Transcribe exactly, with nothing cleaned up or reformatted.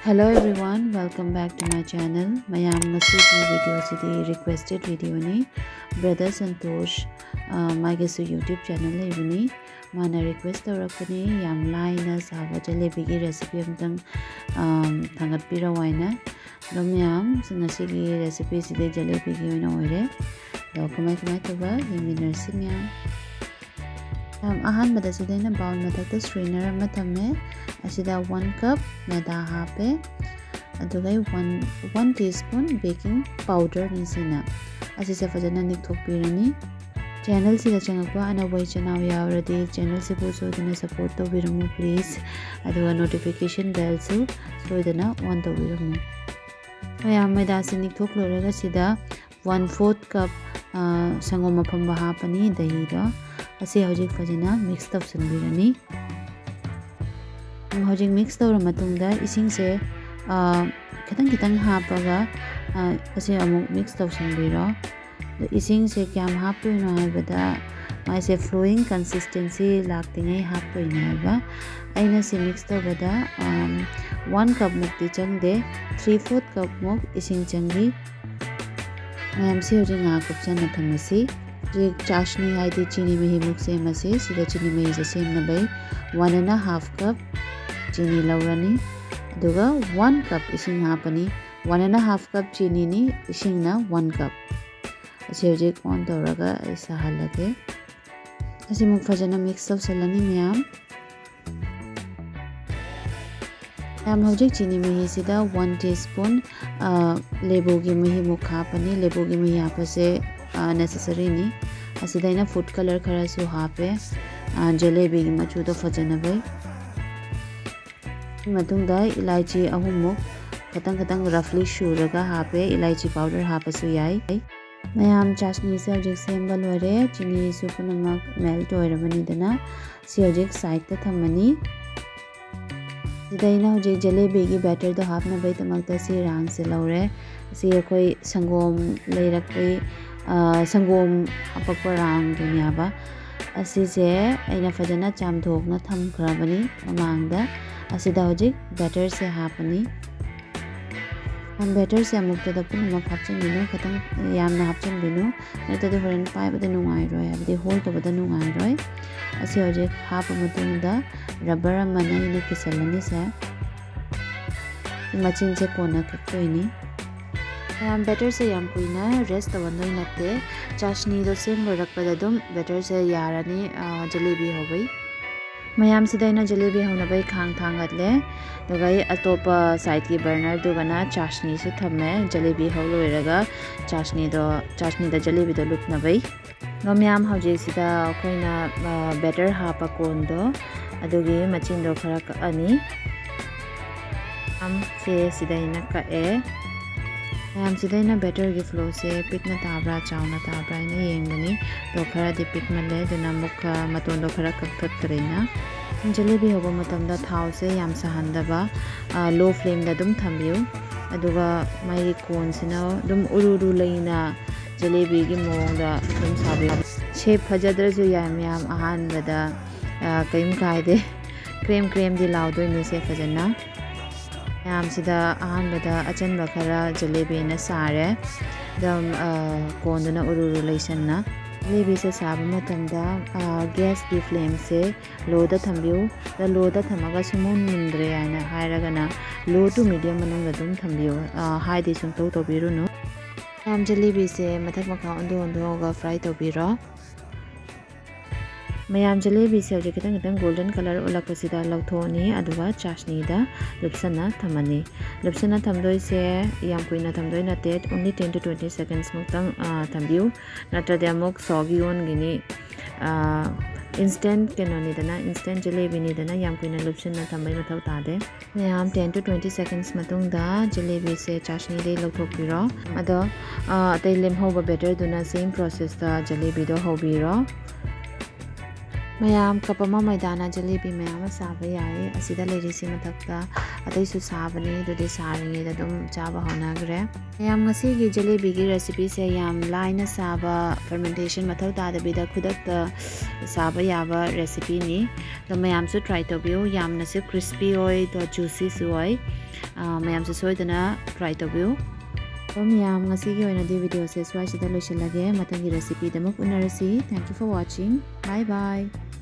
Hello everyone, welcome back to my channel. ꯃꯌꯥꯝ, ꯉꯁꯤꯒꯤ video ꯁꯤꯗꯤ requested video ꯅꯤ꯫ Brother Santosh, ꯑ, ꯃꯥꯒꯤꯁꯨ YouTube channel ꯂꯩꯕꯅꯤ꯫ ꯃꯥꯅ request ꯇꯧꯔꯛꯄꯅꯤ, ꯌꯥꯝ ꯂꯥꯏꯅ ꯁꯥꯕ ꯖꯂꯦꯕꯤꯒꯤ recipe ꯑꯝꯇꯪ, ꯑꯝ, ꯊꯥꯡꯒꯠꯄꯤꯔꯛꯑꯣ ꯍꯥꯏꯅ꯫ ꯑꯗꯣ ꯃꯌꯥꯝ, ꯉꯁꯤꯒꯤ recipe ꯁꯤꯗꯤ ꯖꯂꯦꯕꯤꯒꯤ ꯑꯣꯏꯅ ꯑꯣꯏꯔꯦ꯫ ꯑꯗꯣ ꯀꯃꯥꯏ ꯀꯃꯥꯏ ꯇꯧꯕ ꯌꯦꯡꯃꯤꯟꯅꯔꯁꯤ ꯃꯌꯥꯝ꯫ ꯌꯥꯝ ꯑꯍꯥꯟꯕꯗ ꯁꯤꯗ ꯑꯩꯅ bowl ꯃꯊꯛꯇ strainer ꯑꯃ ꯊꯝꯃꯦ꯫ ꯑꯁꯤꯗ one cup ꯃꯦꯗꯥ ꯍꯥꯞꯄꯦ꯫ ꯑꯗꯨꯒ one, one teaspoon baking powder ꯅꯤ ꯁꯤꯅ꯫ ꯑꯁꯤꯁꯦ ꯐꯖꯅ ꯅꯤꯛꯊꯣꯛꯄꯤꯔꯅꯤ꯫ Channel ꯁꯤꯗ ꯆꯪꯉꯛꯄ ꯑꯅꯧꯕ ꯏꯆꯤꯟ ꯏꯅꯥꯎ ꯌꯥꯎꯔꯗꯤ channel ꯁꯤꯕꯨ ꯁꯣꯏꯗꯅ support ꯇꯧꯕꯤꯔꯝꯃꯨ please꯫ ꯑꯗꯨꯒ notification bell ꯁꯨ ꯁꯣꯏꯗꯅ on ꯇꯧꯕꯤꯔꯝꯃꯨ꯫ ꯃꯌꯥꯝ, ꯃꯦꯗꯥꯁꯦ ꯅꯤꯛꯊꯣꯛ ꯂꯣꯏꯔꯒ ꯁꯤꯗ one fourth cup, ꯑ, ꯁꯪꯒꯣꯝ ꯑꯐꯝꯕ ꯍꯥꯞꯄꯅꯤ, ꯗꯍꯤꯗꯣ꯫ ꯑꯁꯤ ꯍꯧꯖꯤꯛ ꯐꯖꯅ mix ꯇꯧꯁꯤꯟꯕꯤꯔꯅꯤ꯫ ꯍꯧꯖꯤꯛ mix ꯇꯧꯔ ꯃꯇꯨꯡꯗ ꯏꯁꯤꯡꯁꯦ, ꯑ, ꯈꯤꯇꯪ ꯈꯤꯇꯪ ꯍꯥꯞꯄꯒ, ꯑ, ꯑꯁꯤ ꯑꯃꯨꯛ mix ꯇꯧꯁꯤꯟꯕꯤꯔꯣ꯫ ꯑꯗꯣ ꯏꯁꯤꯡꯁꯦ ꯀꯌꯥꯝ ꯍꯥꯞꯇꯣꯏꯅꯣ ꯍꯥꯏꯕꯗ, ꯃꯥꯏꯁꯦ flowing consistency ꯂꯥꯛꯇ꯭ꯔꯤꯉꯩ ꯍꯥꯞꯇꯣꯏꯅꯦ ꯍꯥꯏꯕ꯫ ꯑꯩꯅ ꯁꯤ mix ꯇꯧꯕꯗ, ꯑꯝ, one cup ꯃꯨꯛꯇꯤ ꯆꯪꯗꯦ, three fourth cup ꯃꯨꯛ ꯏꯁꯤꯡ ꯆꯪꯈꯤ꯫ ꯃꯌꯥꯝꯁꯤ ꯍꯧꯖꯤꯛ ꯉꯥꯏꯍꯥꯛ ꯀꯨꯞꯁꯟꯅ ꯊꯝꯃꯁꯤ꯫ ꯍꯧꯖꯤꯛ ꯆꯥꯁꯅꯤ ꯍꯥꯏꯗꯤ ꯆꯤꯅꯤ ꯃꯍꯤꯃꯨꯛ ꯁꯦꯝꯃꯁꯤ꯫ ꯁꯤꯗ ꯆꯤꯅꯤ ꯃꯍꯤꯁꯦ ꯁꯦꯝꯅꯕꯩ one and a half cup ꯆꯤꯅꯤ ꯂꯧꯔꯅꯤ꯫ ꯑꯗꯨꯒ one cup ꯏꯁꯤꯡ ꯍꯥꯞꯄꯅꯤ꯫ One and a half cup ꯆꯤꯅꯤꯅꯤ, ꯏꯁꯤꯡꯅ one cup꯫ ꯑꯁꯤ ꯍꯧꯖꯤꯛ on ꯇꯧꯔꯒ ꯑꯩ ꯁꯥꯍꯜꯂꯒꯦ꯫ ꯑꯁꯤꯃꯨꯛ ꯐꯖꯅ mix ꯇꯧꯁꯜꯂꯅꯤ ꯃꯌꯥꯝ꯫ ꯃꯌꯥꯝ, ꯍꯧꯖꯤꯛ ꯆꯤꯅꯤ ꯃꯍꯤꯁꯤꯗ one teaspoon, ꯑ, ꯂꯦꯕꯨꯒꯤ ꯃꯍꯤꯃꯨꯛ ꯍꯥꯞꯄꯅꯤ꯫ ꯂꯦꯕꯨꯒꯤ ꯃꯍꯤ ꯍꯥꯞꯄꯁꯦ, ꯑ, necessary ꯅꯤ꯫ ꯑꯁꯤꯗ ꯑꯩꯅ food colour ꯈꯔꯁꯨ ꯍꯥꯞꯄꯦ, ꯑ, ꯖꯦꯂꯦꯕꯤꯒꯤ ꯃꯆꯨꯗꯣ ꯐꯖꯅꯕꯩ꯫ ꯃꯇꯨꯡꯗ ꯏꯂꯥꯏꯆꯤ ꯑꯍꯨꯝꯃꯨꯛ ꯈꯇꯪ ꯈꯇꯪ roughly ꯁꯨꯔꯒ ꯍꯥꯞꯄꯦ꯫ ꯏꯂꯥꯏꯆꯤ powder ꯍꯥꯞꯄꯁꯨ ꯌꯥꯏ꯫ ꯃꯌꯥꯝ, ꯆꯥꯁꯅꯤꯁꯦ ꯍꯧꯖꯤꯛ ꯁꯦꯝꯕ ꯂꯣꯏꯔꯦ꯫ ꯆꯤꯅꯤꯁꯨ ꯄꯨꯝꯅꯃꯛ melt ꯑꯣꯏꯔꯕꯅꯤꯗꯅ ꯁꯤ ꯍꯧꯖꯤꯛ side ꯇ ꯊꯝꯃꯅꯤ꯫ ꯁꯤꯗ ꯑꯩꯅ ꯍꯧꯖꯤꯛ ꯖꯦꯂꯦꯕꯤꯒꯤ batter ꯗꯣ ꯍꯥꯞꯅꯕꯒꯤꯗꯃꯛꯇ ꯁꯤ ꯔꯥꯡꯁꯦ ꯂꯧꯔꯦ꯫ ꯁꯤ ꯑꯩꯈꯣꯏ ꯁꯪꯒꯣꯝ ꯂꯩꯔꯛꯄꯒꯤ, ꯑ, ꯁꯪꯒꯣꯝ ꯍꯥꯄꯛꯄ ꯔꯥꯡꯗꯨꯅꯦꯕ꯫ ꯑꯁꯤꯁꯦ ꯑꯩꯅ ꯐꯖꯅ ꯆꯥꯝꯊꯣꯛꯅ ꯊꯝꯈ꯭ꯔꯕꯅꯤ ꯃꯃꯥꯡꯗ꯫ ꯑꯁꯤꯗ ꯍꯧꯖꯤꯛ batter ꯁꯦ ꯍꯥꯞꯄꯅꯤ꯫ ꯕꯦꯇꯔꯁꯦ ꯑꯃꯨꯛꯇꯗ ꯄꯨꯝꯅꯃꯛ ꯍꯥꯞꯆꯤꯟꯕꯤꯅꯨ, ꯈꯤꯇꯪ ꯌꯥꯝꯅ ꯍꯥꯞꯆꯤꯟꯕꯤꯅꯨ, ꯅꯠꯇ꯭ꯔꯗꯤ ꯍꯣꯔꯦꯟ ꯄꯥꯏꯕꯗ ꯅꯨꯡꯉꯥꯏꯔꯣꯏ, ꯍꯥꯏꯕꯗꯤ ꯍꯣꯜ ꯇꯧꯕꯗ ꯅꯨꯡꯉꯥꯏꯔꯣꯏ꯫ ꯑꯁꯤ ꯍꯧꯖꯤꯛ ꯍꯥꯞꯄ ꯃꯇꯨꯡꯗ ꯔꯕꯔ ꯑꯃꯅ ꯑꯩꯅ ꯀꯤꯁꯜꯂꯅꯤꯁꯦ꯫ ꯃꯆꯤꯟꯁꯦ ꯀꯣꯟꯅ ꯀꯛꯇꯣꯏꯅꯤ꯫ ꯃꯌꯥꯝ, ꯕꯦꯇꯔꯁꯦ ꯌꯥꯝ ꯀꯨꯏꯅ ꯔꯦꯁ ꯇꯧꯍꯟꯗꯣꯏ ꯅꯠꯇꯦ꯫ ꯆꯥꯁꯅꯤꯗꯣ ꯁꯦꯝ ꯂꯣꯏꯔꯛꯄꯗ ꯑꯗꯨꯝ ꯕꯦꯇꯔꯁꯦ ꯌꯥꯔꯅꯤ, ꯑ, ꯖꯤꯂꯤꯕꯤ ꯍꯧꯕꯩ꯫ ꯃꯌꯥꯝꯁꯤꯗ ꯑꯩꯅ ꯖꯤꯂꯤꯕꯤ ꯍꯧꯅꯕꯩ ꯈꯥꯡ ꯊꯥꯡꯒꯠꯂꯦ, ꯑꯗꯨꯒ ꯑꯩ ꯑꯇꯣꯞꯄ ꯁꯥꯏꯠꯀꯤ ꯕꯔꯅꯔꯗꯨꯒꯅ ꯆꯥꯁꯅꯤꯁꯨ ꯊꯝꯃꯦ꯫ ꯖꯤꯂꯤꯕꯤ ꯍꯧ ꯂꯣꯏꯔꯒ ꯆꯥꯁꯅꯤꯗꯣ, ꯆꯥꯁꯅꯤꯗ ꯖꯤꯂꯤꯕꯤꯗꯣ ꯂꯨꯞꯅꯕꯩ꯫ ꯑꯗꯣ ꯃꯌꯥꯝ, ꯍꯧꯖꯤꯛꯁꯤꯗ ꯑꯩꯈꯣꯏꯅ, ꯑ, ꯕꯦꯇꯔ ꯍꯥꯞꯄ ꯀꯣꯟꯗꯣ, ꯑꯗꯨꯒꯤ ꯃꯆꯤꯟꯗꯣ ꯈꯔ ꯀꯛꯑꯅꯤ꯫ ꯃꯌꯥꯝ, ꯁꯦ ꯁꯤꯗ ꯑꯩꯅ ꯀꯛꯑꯦ꯫ ꯃꯌꯥꯝꯁꯤꯗ ꯑꯩꯅ ꯕꯦꯇꯔꯒꯤ ꯐ꯭ꯂꯣꯁꯦ ꯄꯤꯛꯅ ꯇꯥꯕ꯭ꯔꯥ ꯆꯥꯎꯅ ꯇꯥꯕ꯭ꯔꯥ ꯍꯥꯏꯅ ꯌꯦꯡꯕꯅꯤ꯫ ꯑꯗꯣ ꯈꯔꯗꯤ ꯄꯤꯛꯃꯜꯂꯦ, ꯑꯗꯨꯅ ꯑꯃꯨꯛ, ꯑ, ꯃꯇꯣꯟꯗꯣ ꯈꯔ ꯀꯛꯊꯠꯇ꯭ꯔꯦꯅ꯫ ꯖꯤꯂꯤꯕꯤ ꯍꯧꯕ ꯃꯇꯝꯗ ꯊꯥꯎꯁꯦ ꯌꯥꯝ ꯁꯥꯍꯟꯗꯕ, ꯑ, ꯂꯣ ꯐ꯭ꯂꯦꯝꯗ ꯑꯗꯨꯝ ꯊꯝꯕꯤꯌꯨ꯫ ꯑꯗꯨꯒ ꯃꯥꯒꯤ ꯀꯣꯟꯁꯤꯅ ꯑꯗꯨꯝ ꯎꯔꯨ ꯎꯔꯨ ꯂꯩꯅ ꯖꯤꯂꯤꯕꯤꯒꯤ ꯃꯑꯣꯡꯗ ꯑꯗꯨꯝ ꯁꯥꯕꯤꯌꯨ꯫ ꯁꯦꯞ ꯐꯖꯗ꯭ꯔꯁꯨ ꯌꯥꯏ ꯃꯌꯥꯝ, ꯑꯍꯥꯟꯕꯗ, ꯑ, ꯀꯔꯤꯝ ꯀꯥꯏꯗꯦ꯫ ꯀ꯭ꯔꯦꯝ ꯀ꯭ꯔꯦꯝꯗꯤ ꯂꯥꯎꯗꯣꯏꯅꯤ ꯁꯦ ꯐꯖꯅ꯫ ꯃꯌꯥꯝꯁꯤꯗ ꯑꯍꯥꯟꯕꯗ ꯑꯆꯟꯕ ꯈꯔ ꯖꯤꯂꯤꯕꯤꯅ ꯁꯥꯔꯦ꯫ ꯑꯗꯨꯝ, ꯑ, ꯀꯣꯟꯗꯨꯅ ꯎꯔꯨ ꯎꯔꯨ ꯂꯩꯁꯟꯅ꯫ ꯖꯤꯂꯤꯕꯤꯁꯦ ꯁꯥꯕ ꯃꯇꯝꯗ, ꯑ, ꯒ꯭ꯌꯥꯁꯀꯤ ꯐ꯭ꯂꯦꯝꯁꯦ ꯂꯣꯗ ꯊꯝꯕꯤꯌꯨ꯫ ꯑꯗ ꯂꯣꯗ ꯊꯝꯃꯒ ꯁꯨꯃꯨꯟ ꯃꯨꯟꯗ꯭ꯔꯦ ꯍꯥꯏꯅ ꯍꯥꯏꯔꯒꯅ ꯂꯣ ꯇꯨ ꯃꯤꯗꯤꯌꯝ ꯃꯅꯨꯡꯗ ꯑꯗꯨꯝ ꯊꯝꯕꯤꯌꯨ꯫ ꯑ, ꯍꯥꯏꯗꯤ ꯁꯨꯡꯇꯧ ꯇꯧꯕꯤꯔꯨꯅꯨ꯫ ꯃꯌꯥꯝ, ꯖꯤꯂꯤꯕꯤꯁꯦ ꯃꯊꯛ ꯃꯈꯥ ꯑꯣꯟꯊꯣꯛ ꯑꯣꯟꯊꯣꯛꯑꯒ ꯐ꯭ꯔꯥꯏ ꯇꯧꯕꯤꯔꯣ꯫ ꯃꯌꯥꯝ, ꯖꯤꯂꯤꯕꯤꯁꯦ ꯍꯧꯖꯤꯛ ꯈꯤꯇꯪ ꯈꯤꯇꯪ ꯒꯣꯜꯗꯟ ꯀꯂꯔ ꯑꯣꯜꯂꯛꯄꯁꯤꯗ ꯂꯧꯊꯣꯛꯑꯅꯤ, ꯑꯗꯨꯒ ꯆꯥꯁꯅꯤꯗ ꯂꯨꯞꯁꯟꯅ ꯊꯝꯃꯅꯤ꯫ ꯂꯨꯞꯁꯟꯅ ꯊꯝꯗꯣꯏꯁꯦ ꯌꯥꯝ ꯀꯨꯏꯅ ꯊꯝꯗꯣꯏ ꯅꯠꯇꯦ, only ten to twenty seconds ꯃꯨꯛꯇꯪ, ꯑ, ꯊꯝꯕꯤꯌꯨ, ꯅꯠꯇ꯭ꯔꯗꯤ ꯑꯃꯨꯛ ꯁꯣꯒꯤ ꯑꯣꯟꯈꯤꯅꯤ꯫ ꯑ, instant ꯀꯩꯅꯣꯅꯤꯗꯅ, instant ꯖꯤꯂꯤꯕꯤꯅꯤꯗꯅ, ꯌꯥꯝ ꯀꯨꯏꯅ ꯂꯨꯞꯁꯟꯅ ꯊꯝꯕꯩ ꯃꯊꯧ ꯇꯥꯗꯦ꯫ ꯃꯌꯥꯝ, ten to twenty seconds ꯃꯇꯨꯡꯗ ꯖꯤꯂꯤꯕꯤꯁꯦ ꯆꯥꯁꯅꯤꯗꯩ ꯂꯧꯊꯣꯛꯄꯤꯔꯣ꯫ ꯑꯗꯣ, ꯑ, ꯑꯇꯩ ꯂꯦꯝꯍꯧꯕ ꯕꯦꯇꯔꯗꯨꯅ same process ꯇ ꯖꯤꯂꯤꯕꯤꯗꯣ ꯍꯧꯕꯤꯔꯣ꯫ ꯃꯌꯥꯝ, ꯀꯞ ꯑꯃ ꯃꯩꯗꯥꯅ ꯖꯤꯂꯤꯕꯤ ꯃꯌꯥꯝ ꯑꯃ ꯁꯥꯕ ꯌꯥꯏ꯫ ꯑꯁꯤꯗ ꯂꯩꯔꯤꯁꯤ ꯃꯊꯛꯇ ꯑꯇꯩꯁꯨ ꯁꯥꯕꯅꯤ, ꯑꯗꯨꯗꯤ ꯁꯥꯔꯤꯉꯩꯗ ꯑꯗꯨꯝ ꯆꯥꯕ ꯍꯧꯅꯈ꯭ꯔꯦ꯫ ꯃꯌꯥꯝ, ꯉꯁꯤꯒꯤ ꯖꯤꯂꯤꯕꯤꯒꯤ recipe ꯁꯦ ꯌꯥꯝ ꯂꯥꯏꯅ ꯁꯥꯕ, fermentation ꯃꯊꯧ ꯇꯥꯗꯕꯤꯗ ꯈꯨꯗꯛꯇ ꯁꯥꯕ ꯌꯥꯕ recipe ꯅꯤ꯫ ꯑꯗꯣ ꯃꯌꯥꯝꯁꯨ try ꯇꯧꯕꯤꯌꯨ꯫ ꯌꯥꯝꯅꯁꯨ crispy ꯑꯣꯏ, ꯑꯗꯣ juicy ꯁꯨ ꯑꯣꯏ꯫ ꯑꯥ, ꯃꯌꯥꯝꯁꯨ ꯁꯣꯏꯗꯅ try ꯇꯧꯕꯤꯌꯨ꯫ ꯑꯗꯣ ꯃꯌꯥꯝ, ꯉꯁꯤꯒꯤ ꯑꯣꯏꯅꯗꯤ video ꯁꯦ ꯁ꯭ꯋꯥꯏꯁꯤꯗ ꯂꯣꯏꯁꯤꯜꯂꯒꯦ꯫ ꯃꯊꯪꯒꯤ recipe ꯗ ꯑꯃꯨꯛ ꯎꯅꯔꯁꯤ꯫ Thank you for watching. Bye bye.